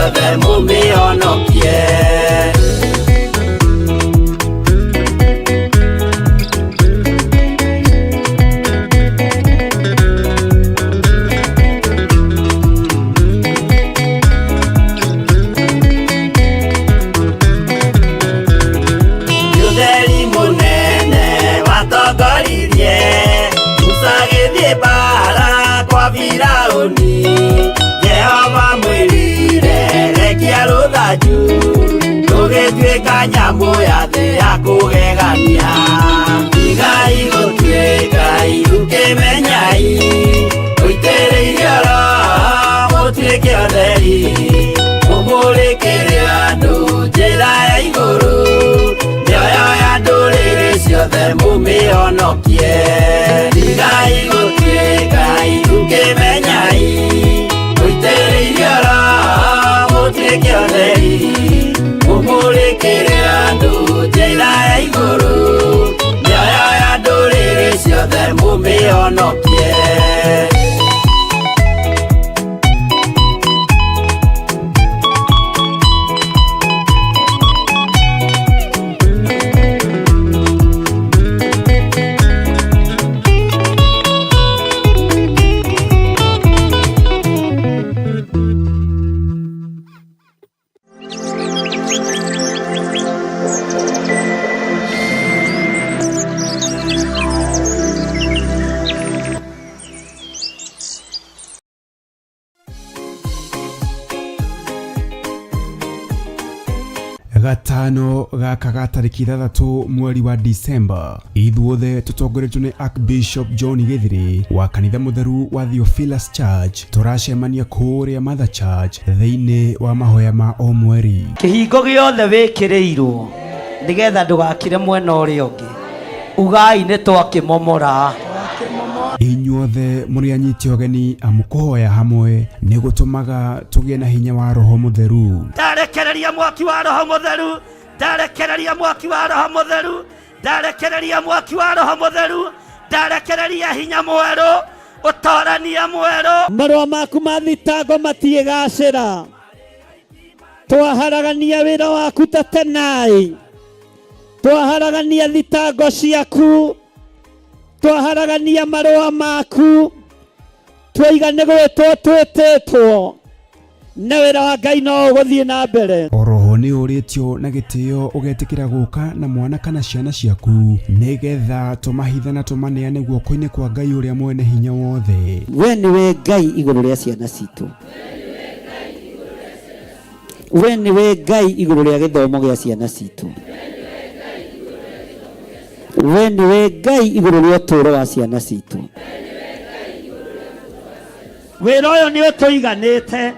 ciothe mũmĩhonokie. Ũtheri mũnene watongoririe Musa agĩthiĩ mbara kwa Firaũni. Jehova mwĩrire rekia rũthanju rũgĩtuĩka nyamũ ya thĩ ya kũgegania. Tigai gũtuĩka irukĩmenyai mũitĩrĩirio Roho mũtuĩke atheri mũmũrĩkĩre andũ njĩra ya igũrũ mĩoyo ya ndũrĩrĩ ciothe mũmĩhonokie. Tigai gũtuĩka irukĩmenyai mũitĩrĩirio Roho mũtuĩke atheri mũmũrĩkĩre andũ njĩra ya igũrũ mĩoyo ya ndũrĩrĩ ciothe mũmĩhonokie. Gatano gaka ga tarĩki 6 mweri wa Disemba, ithuothe tũtongoretio nĩ Archbishop John Gĩthirĩ wa kanitha mũtheru wa Theophilus Church tũracemania kũrĩa Mother Church thĩinĩ wa mahoya ma o mweri. Kĩhingo gĩothe wĩkĩrĩirwo nĩgetha ndũgakire mwena ũrĩa ũngĩ, ugai nĩ twakĩmomora. Inyuothe mũrĩ anyiti ũgeni amu kũhoya hamwe nĩ gũtũmaga tũgĩe na hinya wa Roho Mũtheru. Ndarekereria mwaki wa Roho Mũtheru, ndarekereria mwaki wa Roho Mũtheru, ndarekereria mwaki wa Roho Mũtheru, ndarekereria hinya mwerũ, ũtorania mwerũ. Marũa maku ma thitango matiĩgacĩra, twaharagania wĩra waku ta tenai, twaharagania thitango ciaku, twaharagania marũa maku, twaiga nĩ gwĩtwo twĩtĩtwo, na wĩra wa Ngai no ũgũthiĩ na mbere. Oroho nĩ ũrĩtio na gĩtĩo ũgetĩkĩra gũka na mwana kana ciana ciaku nĩgetha tũmahithe na tũmaneane guoko-inĩ kwa Ngai ũrĩa mwene hinya wothe. We nĩwe Ngai igũrũ rĩa ciana citũ. We nĩwe Ngai igũrũ rĩa gĩthomo gĩa ciana citũ. We nĩwe Ngai igũrũ rĩa ũtũũro wa ciana citũ. Wĩra ũyũ nĩ ũtũiganĩte,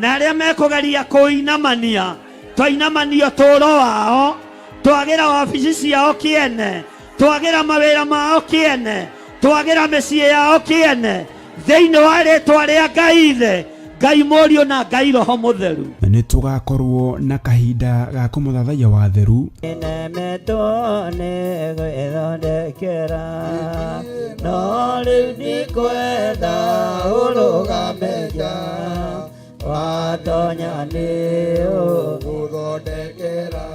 na arĩa mekũgeria kũinamania, twainamania ũtũũro wao, twagĩra wabici ciao kĩene, twagĩra mawĩra mao kĩene, twagĩra mĩciĩ yao kĩene, thĩinĩ wa rĩtwa rĩa Ngai Ithe, Ngai Mũriũ na Ngai Roho Mũtheru. Nĩ tũgakorwo na kahinda ga kũmũthathaiya wa theru. Nemetwo nĩ gwĩthondekera, no rĩu ndikwenda ũrũgame nja, watonya nĩ ũgũthondekera.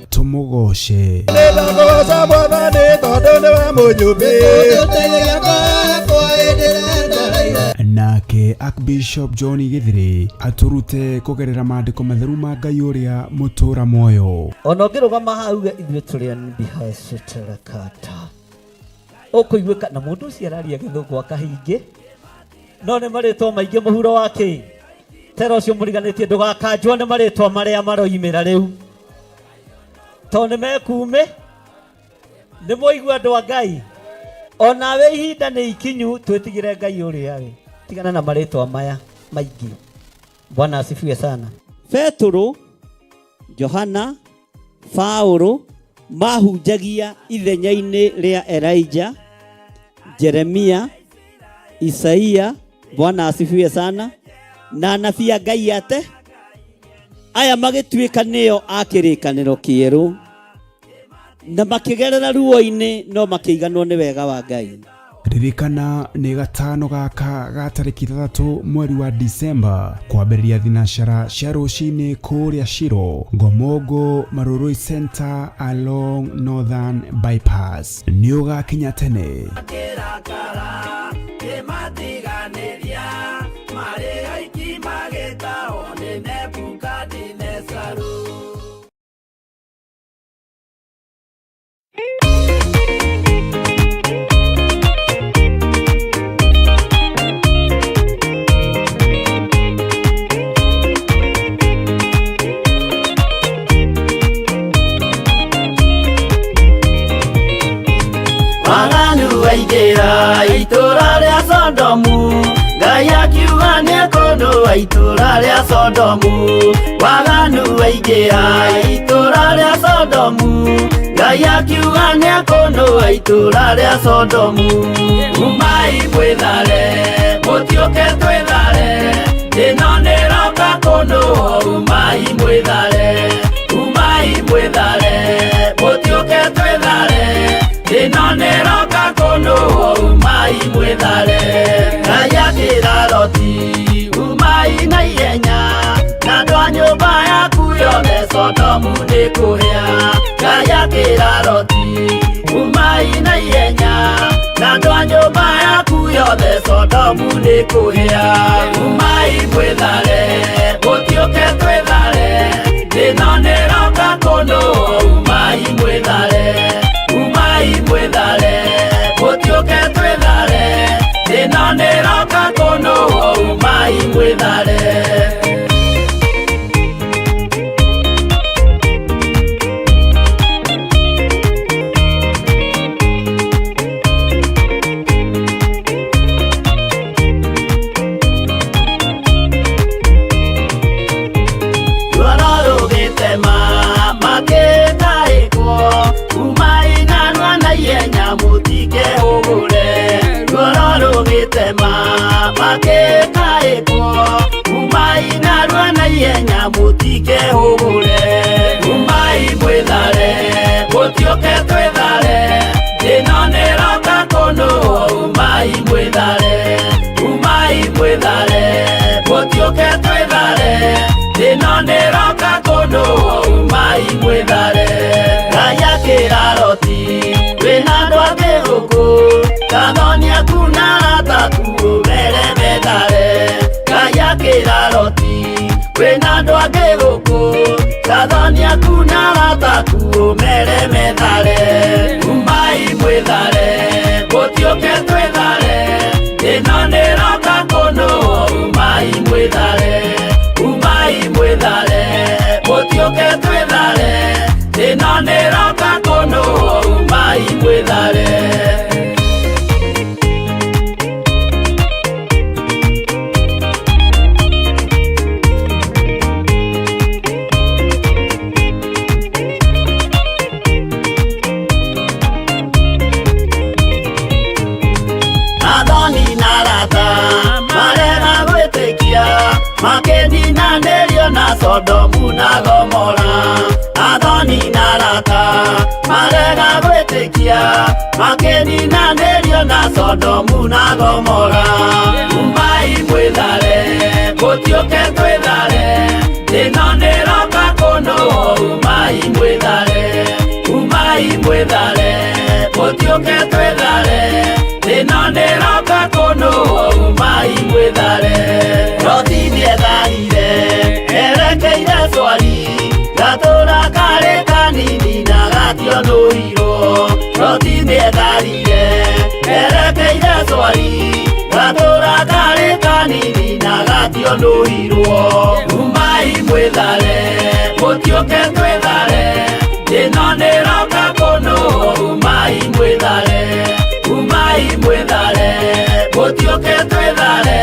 Tũmũgoce. Nĩndakũgoca Mwathani tondũ nĩwe mũnyũmbi. Nake Archbishop John Gĩthirĩ atũrute kũgerera maandĩko matheru ma Ngai ũrĩa mũtũra muoyo. Ona ũngĩrũgama haha uge ithuĩ tũrĩ anbihacĩtĩrakata, ũkũiguĩka na mũndũ ũcio araria gĩthũngũ akahingĩ, no nĩ marĩtwa maingĩ mũhuro wa kĩ tera ũcio mũriganĩtie ndũgakanjwo nĩ marĩtwa marĩa maroimĩra rĩu, tondũ nĩ mekume. Nĩ mwaigua andũ a Ngai, onawe ihinda nĩ ikinyu twĩtigĩre Ngai ũrĩa we, tigana na marĩtwa maya maingĩ. Bwana asifiwe sana. Petũrũ, Johana, Paũlũ mahunjagia ithenya-inĩ rĩa Elijah, Jeremia, Isaia, Bwana asifiwe sana, na anabii a Ngai ate aya magĩtuĩka nĩo a kĩrĩkanĩro kĩerũ, na makĩgerera ruo-inĩ no makĩiganwo nĩ wega wa Ngai. Ririkana nĩ gatano gaka ga tarĩki 6 mweri wa Disemba kwambĩrĩria thinacara cia rũcinĩ kũrĩa Shiro Ngomongo Marurui Center along Northern Bypass. Nĩ ũgakinya tene. Kĩrakara kĩmatiganĩria marĩ aiki magĩtahwo nĩ Nebukadinezaru. Waganu waingĩra itũra rĩa Sodomu, Ngai akiuga nĩekũnũa itũra rĩa Sodomu. Waganu waingĩra itũra rĩa Sodomu, Ngai akiuga nĩekũnũa itũra rĩa Sodomu. Umai mwĩthare, mũtiũke twĩthare, ĩno nĩroka kũnũo. Umai mwĩthare, umai mwĩthare, mũtiũke twĩthare, ĩno nĩroka kũnũo. Umai mwĩthare. Ngai akĩra Loti, umai na ihenya, na andũ a nyũmba yaku yothe, Sodomu nĩ kũhĩa. Ngai akĩra Loti, umai na ihenya, na andũ a nyũmba yaku yothe, Sodomu nĩ kũhĩa. Umai mwĩthare, mũtiũke twĩthare, ĩno nĩroka kũnũo. Umai mwĩthare, umai mwĩthare, mũtiũke twĩthare, ĩno nĩroka kũnũo. Umai mwĩthare. Ruoro rũgĩtema makĩtaĩkwo, umai narua na ihenya mũtikehũgũre. Ruoro rũgĩtema makĩtaĩkwo, umai narua na ihenya mũtikehũgũre. Umai mwĩthare, mũtiũke twĩthare, ĩno nĩroka kũnũo. Umai mwĩthare, umai mwĩthare, mũtiũke twĩthare, ĩno nĩroka kũnũo. Umai mwĩthare. Ngai akĩra Loti, wĩna andũ angĩ gũkũ, kathoni aku na arata aku ũmere methare. Ngai akĩra Loti, wĩna andũ angĩ gũkũ, kathoni aku na arata aku ũmere methare. Umai mwĩthare, mũtiũke twĩthare, ĩno nĩroka kũnũo. Umai mwĩthare, umai mwĩthare, mũtiũke twĩthare, ĩno nĩroka kũnũo. Umai mwĩthare. Athoni na arata marega gwĩtĩkia, makĩninanĩrio na Sodomu na Gomora. Athoni na arata marega gwĩtĩkia, makĩninanĩrio na Sodomu na Gomora. Umai mwĩthare, mũtiũke twĩthare, ĩno nĩroka kũnũo. Umai mwĩthare, umai mwĩthare, mũtiũke twĩthare, ĩno nĩroka kũnũo. Umai mwĩthare. Loti nĩetharire erekeire Swari, gatũra karĩ kanini na gationũirwo. Loti nĩetharire erekeire Swari, gatũra karĩ kanini na gationũirwo. Umai mwĩthare, mũtiũke twĩthare, ĩno nĩroka kũnũo. Umai mwĩthare, umai mwĩthare, mũtiũke twĩthare,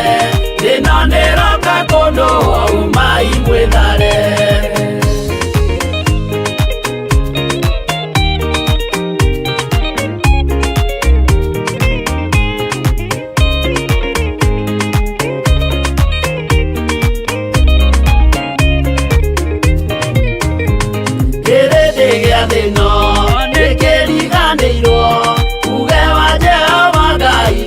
ĩno nĩroka kũnũo. Umai mwĩthare. Kĩrĩndĩ gĩa thĩ ĩno nĩkĩriganĩirwo uge wa Jehova Ngai.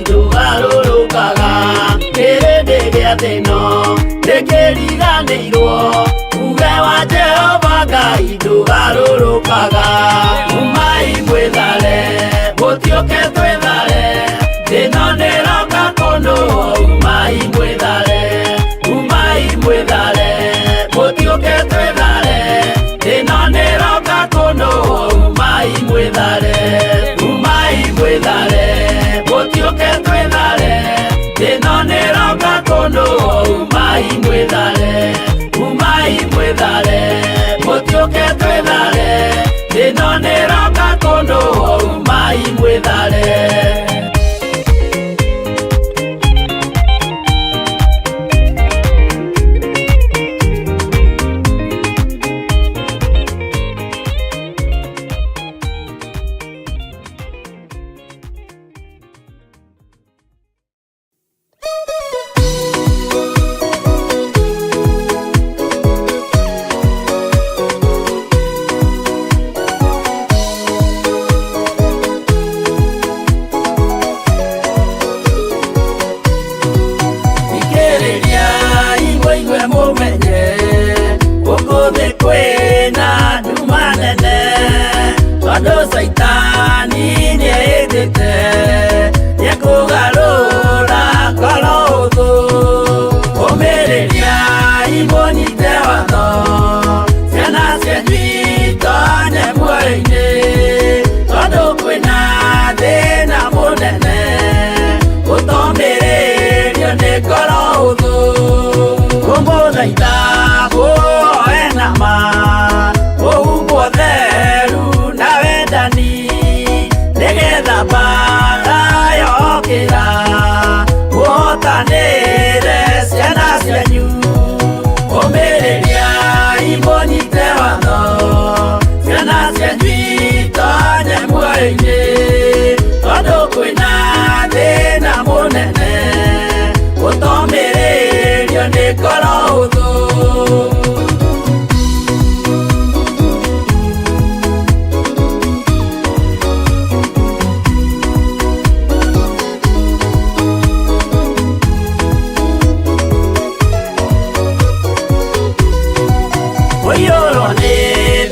Nĩ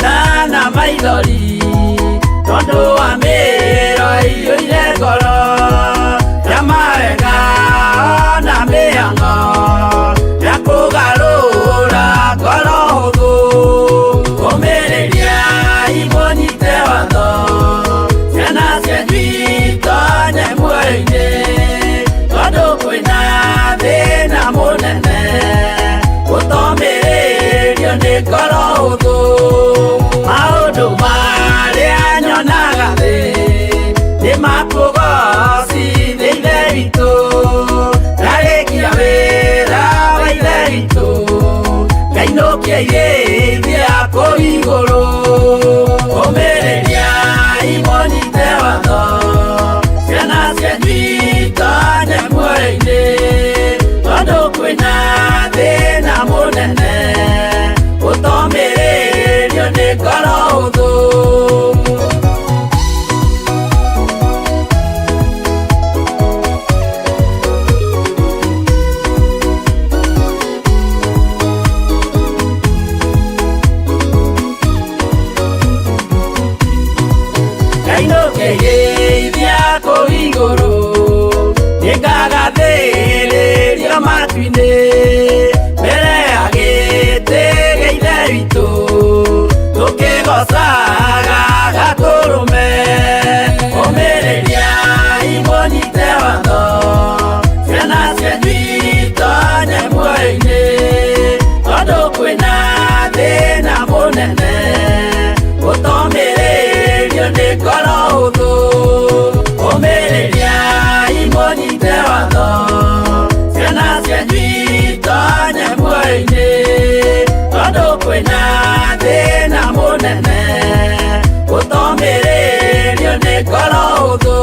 tha na maithori tondũ wa mĩro ĩiyũire ngoro ya mawega na mĩhang'o ya kũgarũra ngoro hũthũ. Ũmĩrĩria imũnyite watho, ciana cianyu itonye muoyo-inĩ, tondũ kwĩna thĩna mũnene gũtomĩrĩrio nĩ ngoro hũthũ. Maũndũ marĩa nyonaga thĩ nĩ makũgocithia Ithe witũ, ndarĩkia wĩra wa Ithe witũ, ngainũkia irĩithia kũu igũrũ. Ũmĩrĩria imũnyite watho, ciana cianyu itonye muoyo-inĩ, tondũ kwĩna thĩna mũnene ũtomĩrĩrio nĩ ngoro hũthũ. Ngainũkĩrĩithia kũu igũrũ, nĩngagathĩrĩrio matu-inĩ, mbere ya gĩtĩ gĩa Ithe witũ, tũkĩgocaga Gatũrũme. Ũmĩrĩria imũnyite watho, ciana cianyu itonye muoyo-inĩ, tondũ kwĩna thĩna mũnene ũtomĩrĩrio nĩ ngoro hũthũ. Ũmĩrĩria imũnyite watho, ciana cianyu itonye muoyo-inĩ, tondũ kwĩna thĩna mũnene ũtomĩrĩrio nĩ ngoro hũthũ.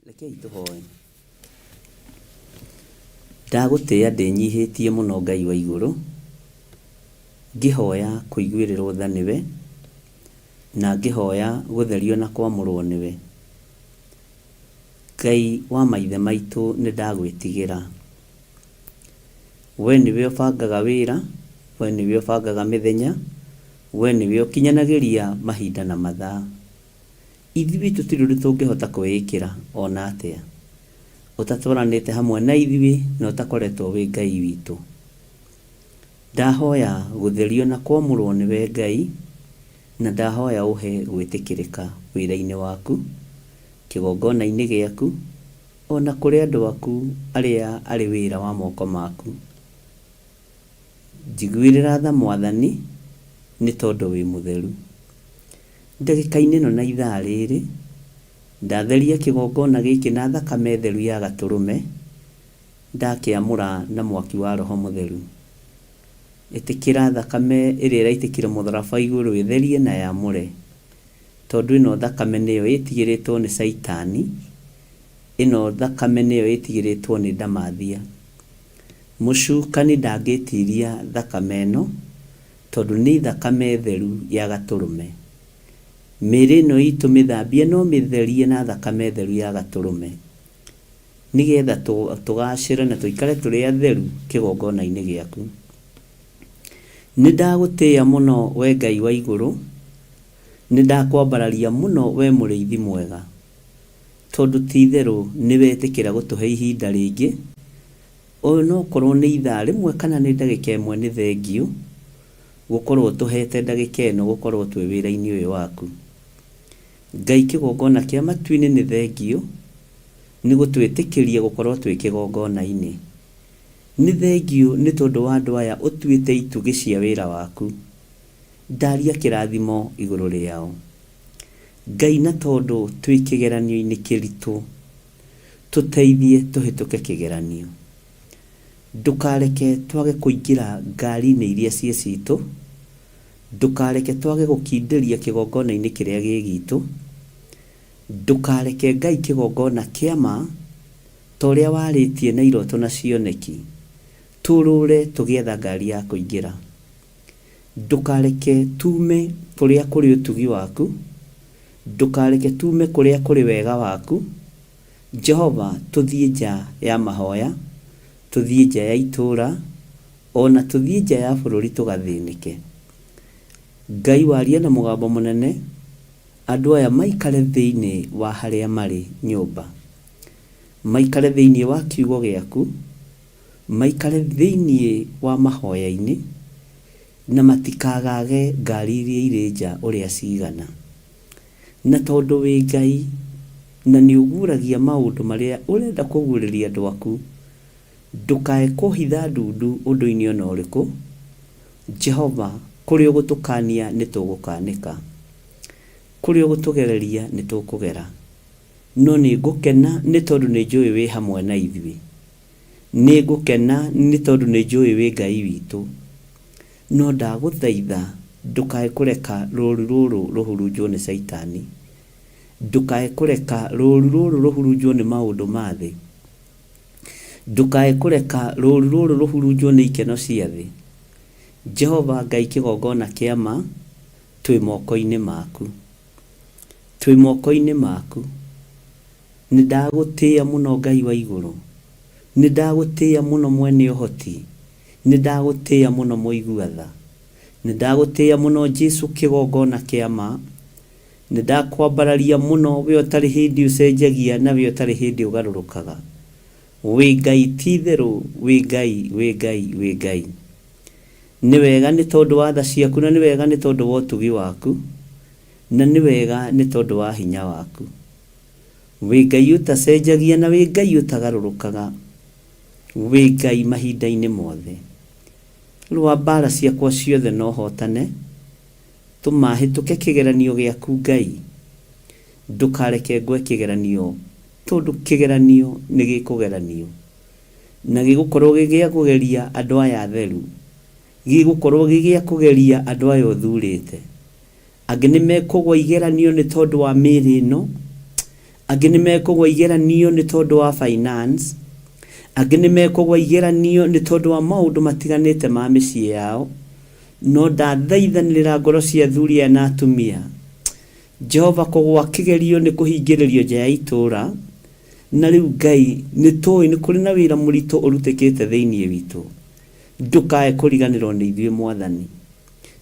Rekei tũhoe. Ndagũtĩĩa ndĩnyihĩtie mũno Ngai wa igũrũ, ngĩhoya kũiguĩrĩrwo tha nĩwe, na ngĩhoya gũtherio na kwamũrwo nĩwe. Ngai wa maithe maitũ nĩ ndagwĩtigĩra. We nĩwe ũbangaga wĩra, we nĩwe ũbangaga mĩthenya, we nĩwe ũkinyanagĩria mahinda na mathaa. Ithuĩ tũtirĩ ũndũ tũngĩhota kwĩĩkĩra o na atĩa, ũtatwaranĩte hamwe na ithuĩ na ũtakoretwo wĩ Ngai witũ. Ndahoya gũtherio na kwamũrwo nĩwe Ngai, na ndahoya ũhe gwĩtĩkĩrĩka wĩra-inĩ waku, kĩgongona-inĩ gĩaku, o na kũrĩ andũ aku arĩa arĩ wĩra wa moko maku. Njiguĩrĩra tha Mwathani, nĩ tondũ wĩ mũtheru. Ndagĩka-inĩ ĩno na ithaa rĩrĩ, ndatheria kĩgongona gĩkĩ na thakame theru ya Gatũrũme, ndakĩamũra na mwaki wa Roho Mũtheru. Ĩtĩkĩra thakame ĩrĩa ĩraitĩkire mũtharaba igũrũ ĩtherie na yamũre, tondũ ĩno thakame nĩyo ĩtigĩrĩtwo nĩ Caitani, ĩno thakame nĩyo ĩtigĩrĩtwo nĩ ndamathia. Mũcukani ndangĩtiria thakame ĩno, tondũ nĩ thakame theru ya Gatũrũme. Mĩĩrĩ ĩno itũ mĩthambie no mĩtherie na thakame theru ya Gatũrũme, nĩgetha tũgacĩre na tũikare tũrĩ atheru kĩgongona-inĩ gĩaku. Nĩ ndagũtĩĩa mũno we Ngai wa igũrũ, nĩ ndakwambararia mũno we mũrĩithi mwega, tondũ ti itherũ nĩ wetĩkĩra gũtũhe ihinda rĩngĩ, onokorwo nĩ ithaa rĩmwe kana nĩ ndagĩka ĩmwe, nĩ thengiũ gũkorwo ũtũhete ndagĩka ĩno gũkorwo twĩ wĩra-inĩ ũyũ waku. Ngai kĩgongona kĩa matu-inĩ nĩ thengiũ nĩ gũtwĩtĩkĩria gũkorwo twĩ kĩgongona-inĩ. Nĩ thengiũ nĩ tondũ wa andũ aya ũtuĩte itugĩ cia wĩra waku. Ndaria kĩrathimo igũrũ rĩao. Ngai na tondũ twĩ kĩgeranio-inĩ kĩritũ, tũteithie tũhĩtũke kĩgeranio. Ndũkareke twage kũingĩra ngari-inĩ iria ciĩ citũ, ndũkareke twage gũkindĩria kĩgongona-inĩ kĩrĩa gĩ gitũ, ndũkareke Ngai kĩgongona kĩa ma ta ũrĩa warĩtie na iroto na cioneki, tũrũre tũgĩetha ngari ya kũingĩra. Ndũkareke tume kũrĩa kũrĩ ũtugi waku, ndũkareke tume kũrĩa kũrĩ wega waku, Jehova tũthiĩ nja ya mahoya, tũthiĩ nja ya itũũra, o na tũthiĩ nja ya bũrũri tũgathĩnĩke. Ngai warie na mũgambo mũnene, andũ aya maikare thĩinĩ wa harĩa marĩ nyũmba, maikare thĩinĩ wa kiugo gĩaku, maikare thĩinĩ wa mahoya-inĩ, na matikagage ngari iria irĩ nja ũrĩa cigana. Na tondũ wĩ Ngai na nĩ ũguũragia maũndũ marĩa ũrenda kũguũrĩria andũ aku, ndũkae kũhitha ndundu ũndũ-inĩ o na ũrĩkũ. Jehova, kũrĩa ũgũtũkaania nĩ tũgũkaanĩka, kũrĩa ũgũtũgereria nĩ tũkũgera. No nĩ ngũkena nĩ tondũ nĩ njũĩ wĩ hamwe na ithuĩ. Nĩ ngũkena nĩ tondũ nĩ njũĩ wĩ Ngai witũ. No ndagũthaitha ndũkae kũreka rũũru rũrũ rũhurunjwo nĩ Caitani. Ndũkae kũreka rũũru rũrũ rũhurunjwo nĩ maũndũ ma thĩ. Ndũkae kũreka rũũru rũrũ rũhurunjwo nĩ ikeno cia thĩ. Jehova Ngai kĩgongona kĩa ma, twĩ moko-inĩ maku. Twĩ moko-inĩ maku. Nĩ ndagũtĩĩa mũno Ngai wa igũrũ. Nĩ ndagũtĩĩa mũno mwene ũhoti. Nĩ ndagũtĩĩa mũno mũigua tha. Nĩ ndagũtĩĩa mũno Jesu kĩgongona kĩa ma. Nĩ ndakwambararia mũno we ũtarĩ hĩndĩ ũcenjagia na we ũtarĩ hĩndĩ ũgarũrũkaga. Wĩ Ngai ti itherũ, wĩ Ngai, wĩ Ngai, wĩ Ngai. Nĩ wega nĩ tondũ wa tha ciaku na nĩ wega nĩ tondũ wa ũtugi waku, na nĩ wega nĩ tondũ wa hinya waku. Wĩ Ngai ũtacenjagia na wĩ Ngai ũtagarũrũkaga. Wĩ Ngai mahinda-inĩ mothe. Rũa mbaara ciakwa ciothe na ũhootane. Tũma hĩtũke kĩgeranio gĩaku Ngai. Ndũkareke ngwe kĩgeranio tondũ kĩgeranio nĩ gĩkũgeranio. Na gĩgũkorwo gĩ gĩa kũgeria andũ aya atheru. Gĩgũkorwo gĩ gĩa kũgeria andũ aya ũthurĩte. Angĩ nĩ mekũgwa igeranio nĩ tondũ wa mĩĩrĩ ĩno, angĩ nĩ mekũgwa igeranio nĩ tondũ wa finance, angĩ nĩ mekũgwa igeranio nĩ tondũ wa maũndũ matiganĩte ma mĩciĩ yao, no ndathaithanĩrĩra ngoro cia athuri aya na atumia. Jehova kũgwa kĩgerio nĩ kũhingĩrĩrio nja ya itũũra, na rĩu Ngai nĩ tũĩ nĩ kũrĩ na wĩra mũritũ ũrutĩkĩte thĩinĩ witũ. Ndũkae kũriganĩrwo nĩ ithuĩ Mwathani.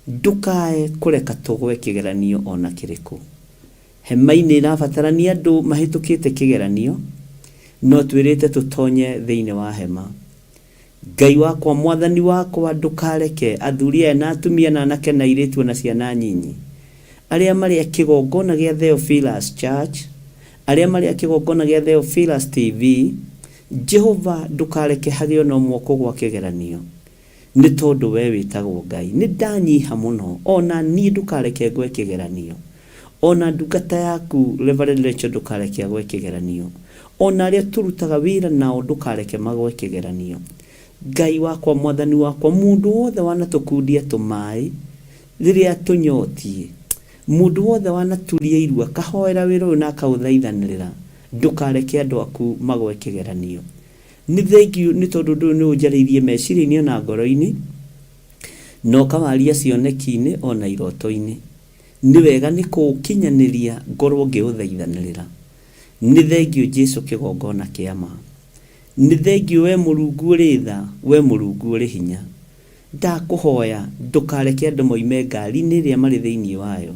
Ndũkae kũreka tũgwe kĩgeranio o na kĩrĩkũ. Hema-inĩ ĩrabatarania andũ mahĩtũkĩte kĩgeranio, no twĩrĩte tũtonye thĩinĩ wa hema. Ngai wakwa, Mwathani wakwa, ndũkareke athuri aya na atumia na anake na airĩtu o na ciana nyinyi, arĩa marĩ a kĩgongona gĩa Theophilus Church, arĩa marĩ a kĩgongona gĩa Theophilus TV, Jehova ndũkareke hagĩe o na ũmwe ũkũgwa kĩgeranio. Nĩ tondũ wee wĩtagwo Ngai. Nĩ ndanyiha mũno, o na niĩ ndũkareke ngwe kĩgeranio. O na ndungata yaku Reverend Rachel ndũkareke agwe kĩgeranio. O na arĩa tũrutaga wĩra nao ndũkareke magwe kĩgeranio. Ngai wakwa, Mwathani wakwa, mũndũ wothe wanatũkundia tũmaĩ rĩrĩa atũnyotiĩ, mũndũ wothe wanaturia iru akahoera wĩra ũyũ na akaũthaithanĩrĩra, ndũkareke andũ aku magwe kĩgeranio. Nĩ thengiũ nĩ tondũ ũndũ ũyũ nĩ ũnjarĩirie meciria-inĩ o na ngoro-inĩ, na ũkawaria cioneki-inĩ o na iroto-inĩ. Nĩ wega nĩ kũũkinyanĩria ngorwo ngĩũthaithanĩrĩra. Nĩ thengiũ Jesu kĩgongona kĩa ma. Nĩ thengiũ wee Mũrungu ũrĩ tha, wee Mũrungu ũrĩ hinya. Ndakũhoya ndũkareke andũ moime ngari-inĩ ĩrĩa marĩ thĩinĩ wayo.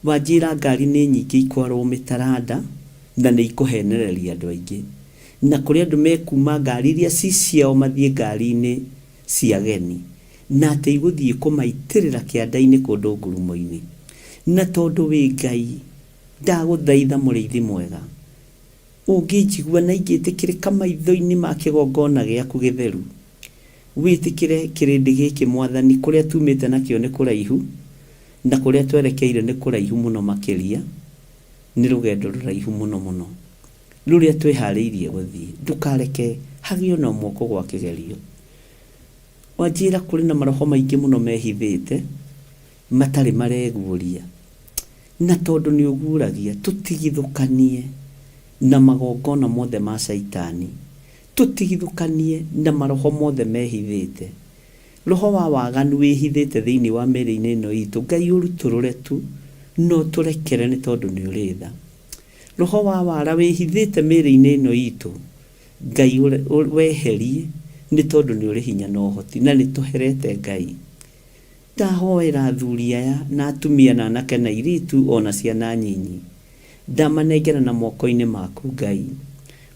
Wanjĩra ngari nĩ nyingĩ ikwarwo mĩtaranda na nĩ ikũhenereria andũ aingĩ. Na kũrĩ andũ mekuma ngari iria ci ciao mathiĩ ngari-inĩ cia ageni. Na atĩ igũthiĩ kũmaitĩrĩra kĩanda-inĩ kũndũ ngurumo-inĩ. Na tondũ wĩ Ngai, ndagũthaitha mũrĩithi mwega, ũngĩnjigua na ingĩtĩkĩrĩka maitho-inĩ ma kĩgongona gĩaku gĩtheru, wĩtĩkĩre kĩrĩndĩ gĩkĩ Mwathani, kũrĩa tumĩte nakĩo nĩ kũraihu, Na kũrĩa twerekeire nĩ kũraihu mũno makĩria, nĩ rũgendo rũraihu mũno mũno, rũrĩa twĩhaarĩirie gũthiĩ. Ndũkareke Hagĩe ona ũmwe ũkũgwa kĩgerio. Wanjĩra kũrĩ na maroho maingĩ mũno mehithĩte matarĩ mareguũria. Na tondũ nĩ ũguũragia, tũtigithũkanie na magongona mothe ma Caitani. Tũtigithũkanie na maroho mothe mehithĩte. Roho wa waganu wĩhithĩte thĩinĩ wa mĩĩrĩ-inĩ ĩno itũ, Ngai ũrutũrũre tu na ũtũrekere nĩ tondũ nĩ ũrĩ tha. Roho wa wara wĩhithĩte mĩĩrĩ-inĩ ĩno itũ, Ngai weherie nĩ tondũ nĩ ũrĩ hinya na ũhoti na nĩ tũherete Ngai. Ndahoera athuri aya na atumia na anake na airĩtu o na ciana nyinyi. Ndamanengerana moko-inĩ maku Ngai.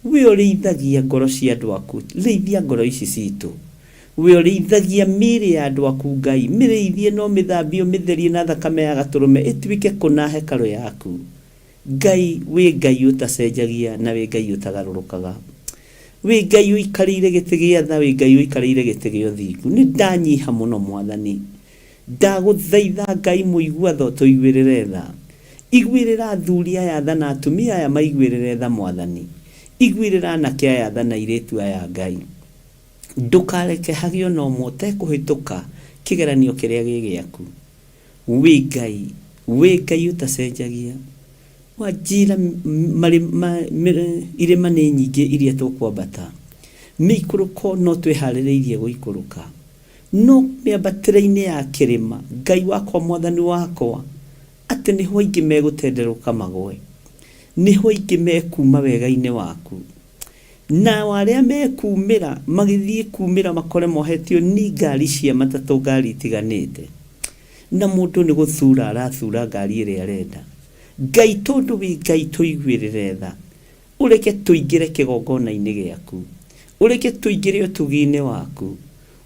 We ũrĩithagia ngoro cia andũ aku, rĩithia ngoro ici citũ. We ũrĩithagia mĩĩrĩ ya andũ aku Ngai, mĩrĩithie na ũmĩthambie ũmĩtherie na thakame ya Gatũrũme ĩtuĩke kũna hekarũ yaku. Ngai, wĩ Ngai ũtacenjagia na wĩ Ngai ũtagarũrũkaga. Wĩ Ngai ũikarĩire gĩtĩ gĩa tha, wĩ Ngai ũikarĩire gĩtĩ gĩa ũthingu. Nĩ ndanyiha mũno Mwathani. Ndagũthaitha Ngai mũigua tha ũtũiguĩrĩre tha. Iguĩrĩra athuri aya tha na atumia aya maiguĩrĩre tha Mwathani. Iguĩrĩra anake aya tha na airĩtu aya Ngai. Ndũkareke hagĩe ona ũmwe ũtekũhĩtũka kĩgeranio kĩrĩa gĩ gĩaku. Wĩ Ngai, wĩ Ngai ũtacenjagia. Wanjĩra irĩma nĩ nyingĩ iria tũkwambata, mĩikũrũko no twĩharĩrĩirie gũikũrũka. No mĩambatĩre-inĩ ya kĩrĩma, Ngai wakwa, Mwathani wakwa, atĩ nĩho aingĩ megũtenderũka magwe, nĩho aingĩ mekuuma wega-inĩ waku. Nao arĩa mekumĩra, magĩthiĩ kumĩra makore mohetio ni ngari cia matatũ ngari itiganĩte. Na mũndũ nĩ gũthura arathura ngari ĩrĩa arenda. Ngai tondũ wĩ Ngai tũiguĩrĩre tha. Ũreke tũingĩre kĩgongona-inĩ gĩaku. Ũreke tũingĩre ũtugi-inĩ waku.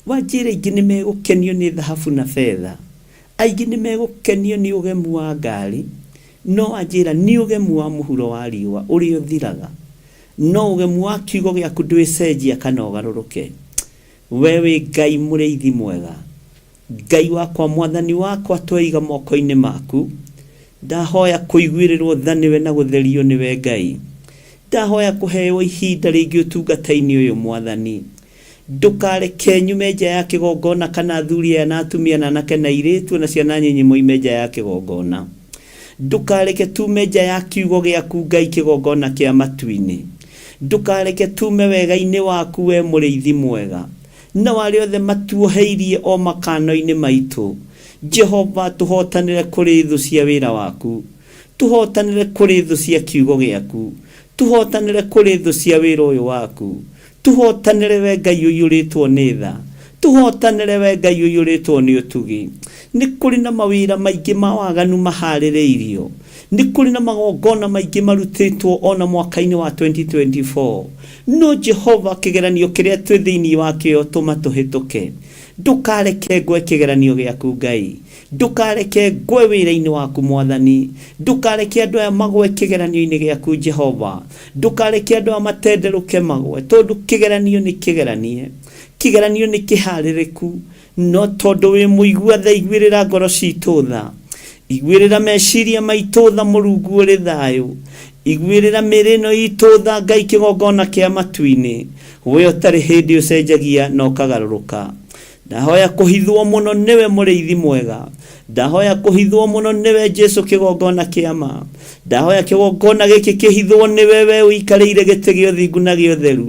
Wanjĩra aingĩ nĩ megũkenio nĩ thahabu na betha. Aingĩ nĩ megũkenio nĩ ũgemu wa ngari. No wanjĩra nĩ ũgemu wa mũhuro wa riũa ũrĩa ũthiraga. No ũgemu wa kiugo gĩaku ndwĩcenjia kana ũgarũrũke. We wĩ Ngai mũrĩithi mwega. Ngai wakwa, Mwathani wakwa, tweiga moko-inĩ maku. Ndahoya kũiguĩrĩrwo tha nĩwe na gũtherio nĩwe Ngai. Ndahoya kũheo ihinda rĩngĩ ũtungata-inĩ ũyũ Mwathani. Ndũkareke nyume nja ya kĩgongona kana athuri aya na atumia na anake na airĩtu na ciana nyinyi moime nja ya kĩgongona. Ndũkareke tume nja ya kiugo gĩaku Ngai kĩgongona kĩa matu-inĩ. Ndũkareke tume wega-inĩ waku we mũrĩithi mwega. Nao arĩa othe matuoheirie o makano-inĩ maitũ, Jehova, tũhootanĩre kũrĩ thũ cia wĩra waku, tũhootanĩre kũrĩ thũ cia kiugo gĩaku, tũhootanĩre kũrĩ thũ cia wĩra ũyũ waku, tũhootanĩre we Ngai ũiyũrĩtwo nĩ tha, tũhootanĩre we Ngai ũiyũrĩtwo nĩ ũtugi. Nĩ kũrĩ na mawĩra maingĩ ma waganu maharĩrĩirio, nĩ kũrĩ na magongona maingĩ marutĩtwo o na mwaka-inĩ wa 2024. No Jehova, kĩgeranio kĩrĩa twĩ thĩinĩ wakĩo tũma tũhĩtũke. Ndũkareke ngwe kĩgeranio gĩaku, Ngai. Ndũkareke ngwe wĩra-inĩ waku, Mwathani. Ndũkareke andũ aya magwe kĩgeranio-inĩ gĩaku, Jehova. Ndũkareke andũ aya matenderũke magwe, tondũ kĩgeranio nĩ kĩgeranie. Kĩgeranio nĩ kĩharĩrĩku. No tondũ wĩ mũigua tha iguĩrĩra ngoro citũ tha. Iguĩrĩra meciria maitũ tha Mũrungu ũrĩ thayũ. Iguĩrĩra mĩĩrĩ ĩno itũ tha Ngai kĩgongona kĩa matu-inĩ. We ũtarĩ hĩndĩ ũcenjagia na ũkagarũrũka. Ndahoya kũhithwo mũno nĩwe mũrĩithi mwega. Ndahoya kũhithwo mũno nĩwe Jesu kĩgongona kĩa ma. Ndahoya kĩgongona gĩkĩ kĩhithwo nĩwe we ũikarĩire gĩtĩ gĩa ũthingu na gĩa ũtheru.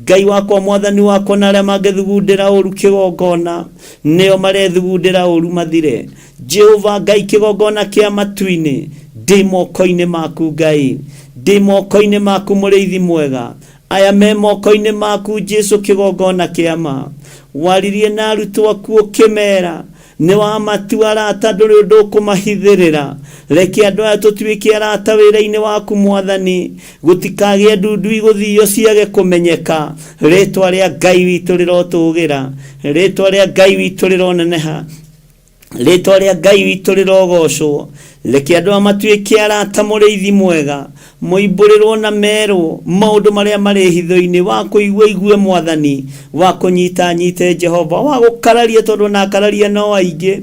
Ngai wakwa mwathani wakwa na arĩa mangĩthugundĩra ũru kĩgongona nĩo marethugundĩra ũru mathire. Jehova Ngai kĩgongona kĩa matu-inĩ ndĩ moko-inĩ maku Ngai. Ndĩ moko-inĩ maku mũrĩithi mwega. Aya me moko-inĩ maku Jesu kĩgongona kĩa ma. Waririe na arutwo aku ũkĩmera Nĩ wamatua arata ndũrĩ ũndũ ũkũmahithĩrĩra. Reke andũ aya tũtuĩke arata wĩra-inĩ waku Mwathani. Gũtikagĩe ndundu igũthio ciage kũmenyeka. Rĩtwa rĩa Ngai witũ rĩrotũgĩra. Rĩtwa rĩa Ngai witũ rĩroneneha. Rĩtwa rĩa Ngai witũ rĩrogocwo. Reke andũ aya matuĩke arata mũrĩithi mwega. Moimbũrĩrwo na merwo maũndũ marĩa marĩ hitho-inĩ, wa kũigua igue Mwathani, wa kũnyita anyite Jehova, wa gũkararia tondũ ona akararia no aingĩ.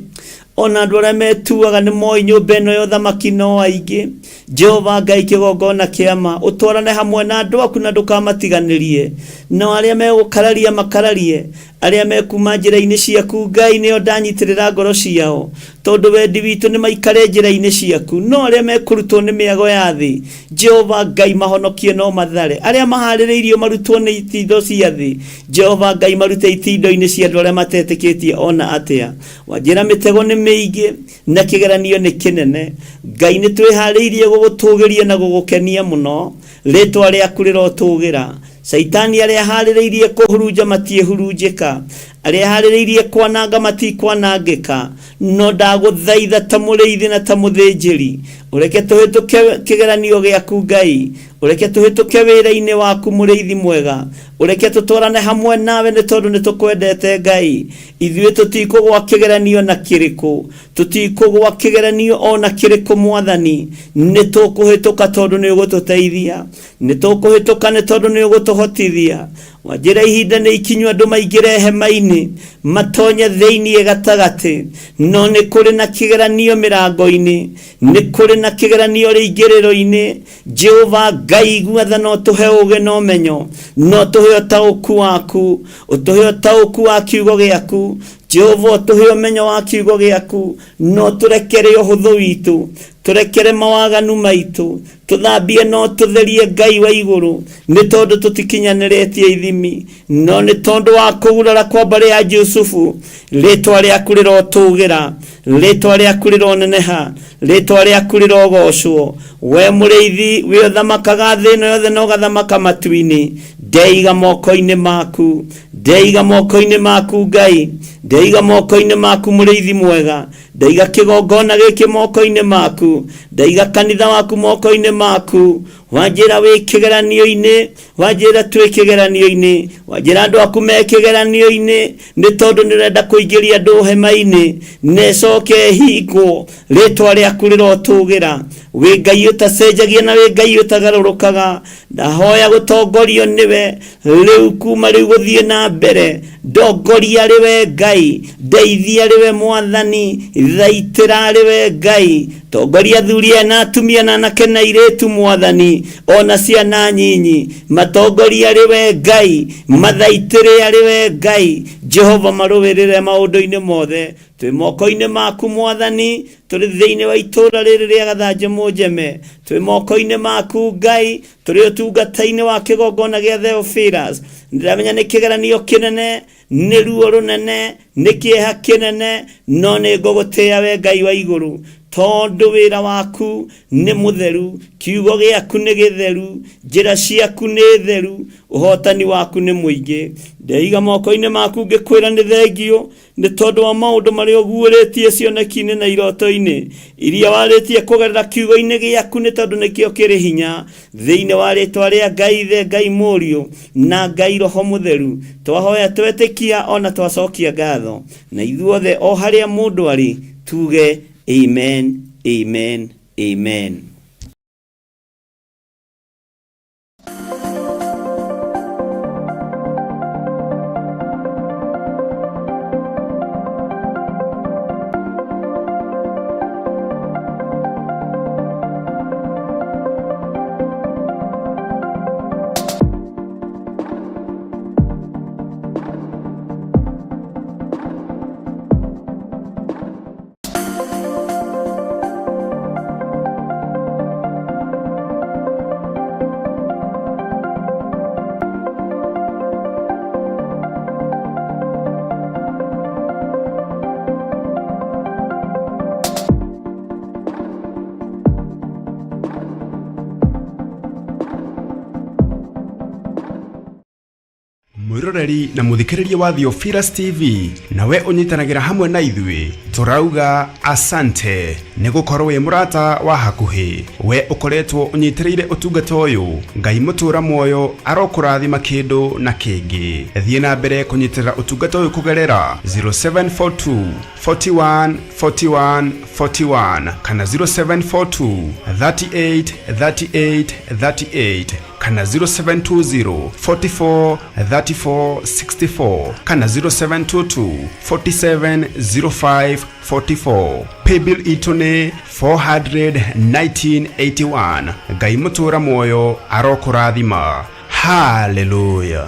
Ona andũ arĩa metuaga nĩ moĩ nyũmba ĩno ya ũthamaki no aingĩ. Jehova Ngai kĩgongona kĩa ma, ũtwarane hamwe na andũ aku na ndũkamatiganĩrie. Nao arĩa megũkararia makararie, arĩa mekuma njĩra-inĩ ciaku Ngai nĩo ndanyitĩrĩra ngoro ciao, tondũ wendi witũ nĩ maikare njĩra-inĩ ciaku. No arĩa mekũrutwo nĩ mĩago ya thĩ, Jehova Ngai mahonokie no mathare. Arĩa maharĩrĩirio marutwo nĩ itindo cia thĩ, Jehova Ngai marute itindo-inĩ cia andũ arĩa matetĩkĩtie ona atĩa. Wanjĩra mĩtego nĩ mĩingĩ na kĩgeranio nĩ kĩnene. Ngai nĩ twĩharĩirie gũgũtũgĩria na gũgũkenia mũno, rĩtwa rĩaku rĩrotũgĩra. Caitani arĩa aharĩrĩirie kũhurunja matiĩhurunjĩka, arĩa aharĩrĩirie kwananga matikwanangĩka. No ndagũthaitha ta mũrĩithi na ta mũthĩnjĩri, ũreke tũhĩtũke kĩgeranio gĩaku Ngai, ũreke tũhĩtũke wĩra-inĩ waku mũrĩithi mwega, ũreke tũtwarane hamwe nawe nĩ tondũ nĩ tũkwendete Ngai. Ithuĩ tũtikũgwa kĩgeranio na kĩrĩkũ, tũtikũgwa kĩgeranio ona kĩrĩkũ Mwathani, nĩ tũkũhĩtũka tondũ nĩ ũgũtũteithia, nĩ tũkũhĩtũka nĩ tondũ nĩ ũgũtũhotithia. Wanjĩra ihinda nĩ ikinyu andũ maingĩre hema-inĩ, matonye thĩinĩ gatagatĩ, no nĩ kũrĩ na kĩgeranio mĩrango-inĩ, nĩ kũrĩ na kĩgeranio rĩingĩrĩro-inĩ. Jehova Ngai igua tha no tũhe ũũgĩ na ũmenyo, no tũhe ũtaũku waku, ũtũhe ũtaũku wa kiugo gĩaku. Jehova ũtũhe ũmenyo wa kiugo gĩaku, no tũrekere ũhũthũ witũ, tũrekere mawaganu maitũ, tũthambie no tũtherie Ngai wa igũrũ, nĩ tondũ tũtikinyanĩrĩtie ithimi, no nĩ tondũ wa kũgurara kwa mbarĩ ya Jusufu, rĩtwa rĩaku rĩrotũgĩra, rĩtwa rĩaku rĩroneneha, rĩtwa rĩaku rĩrogocwo. We mũrĩithi wĩ ũthamakaga thĩ ĩno yothe na ũgathamaka matu-inĩ, ndeiga moko-inĩ maku, ndeiga moko-inĩ maku Ngai, ndeiga moko-inĩ maku mũrĩithi mwega, ndaiga kĩgongona gĩkĩ moko-inĩ maku, ndaiga kanitha waku moko-inĩ maku. Wanjĩra wĩ kĩgeranio-inĩ, wanjĩra twĩ kĩgeranio-inĩ, wanjĩra andũ aku me kĩgeranio-inĩ, nĩ tondũ nĩ ũrenda kũingĩria andũ hema-inĩ na ĩcoke ĩhingwo. Rĩtwa rĩaku rĩrotũgĩra. Wĩ Ngai ũtacenjagia na wĩ Ngai ũtagarũrũkaga. Ndahoya gũtongorio nĩwe rĩu kuma rĩu gũthiĩ na mbere. Ndongoria rĩwe Ngai, ndeithia rĩwe Mwathani, thaitĩra rĩwe Ngai. Tongoria athuri aya na atumia na anake na airĩtu Mwathani, ona ciana nyinyi, matongoria rĩwe Ngai, mathaitĩre arĩwe Ngai. Jehova marũĩrĩre maũndũ-inĩ mothe. Twĩ moko-inĩ maku Mwathani, tũrĩ thĩinĩ wa itũũra rĩrĩ rĩa Gathanjĩ Mũnjeme, twĩ moko-inĩ maku Ngai, tũrĩ ũtungata-inĩ wa kĩgongona gĩa Theophilus. Ndĩramenya nĩ kĩgeranio kĩnene, nĩ ruo rũnene, nĩ kĩeha kĩnene, no nĩ ngũgũtĩĩa we Ngai wa igũrũ, tondũ wĩra waku nĩ mũtheru, kiugo gĩaku nĩ gĩtheru, njĩra ciaku nĩ theru, ũhotani waku nĩ mũingĩ. Ndeiga moko-inĩ maku ngĩkwĩra nĩ thengio nĩ tondũ wa maũndũ marĩa ũguũrĩtie cioneki-inĩ na iroto-inĩ iria warĩtie kũgerera kiugo-inĩ gĩaku, nĩ tondũ nĩkĩo kĩrĩ hinya. Thĩinĩ wa rĩtwa rĩa Ngai Ithe, Ngai Mũriũ na Ngai Roho Mũtheru, twahoya twetĩkia ona twacokia ngatho, na ithuothe o harĩa mũndũ arĩ tuge amen, amen, amen. Mwiroreri na muthikiriria wa Theophilus TV, nawe ũnyitanagĩra hamwe na ithuĩ, tũrauga asante nĩ gũkorwo wĩ mũrata wa hakuhĩ. We ũkoretwo ũnyitĩrĩire ũtungata ũyũ, Ngai mũtũra muoyo arokũrathima kĩndũ na kĩngĩ. Thiĩ na mbere kũnyitĩrĩra ũtungata ũyũ kũgerera 0742 41 41 41 kana 0742 38 38 38. Kana 0720 44 34 64 kana 0722 47 05 44. Paybill itũ nĩ 41981. Ngai mũtũra muoyo arokũrathima. Haleluya.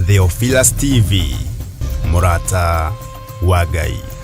Theophilus TV, mũrata wa Ngai.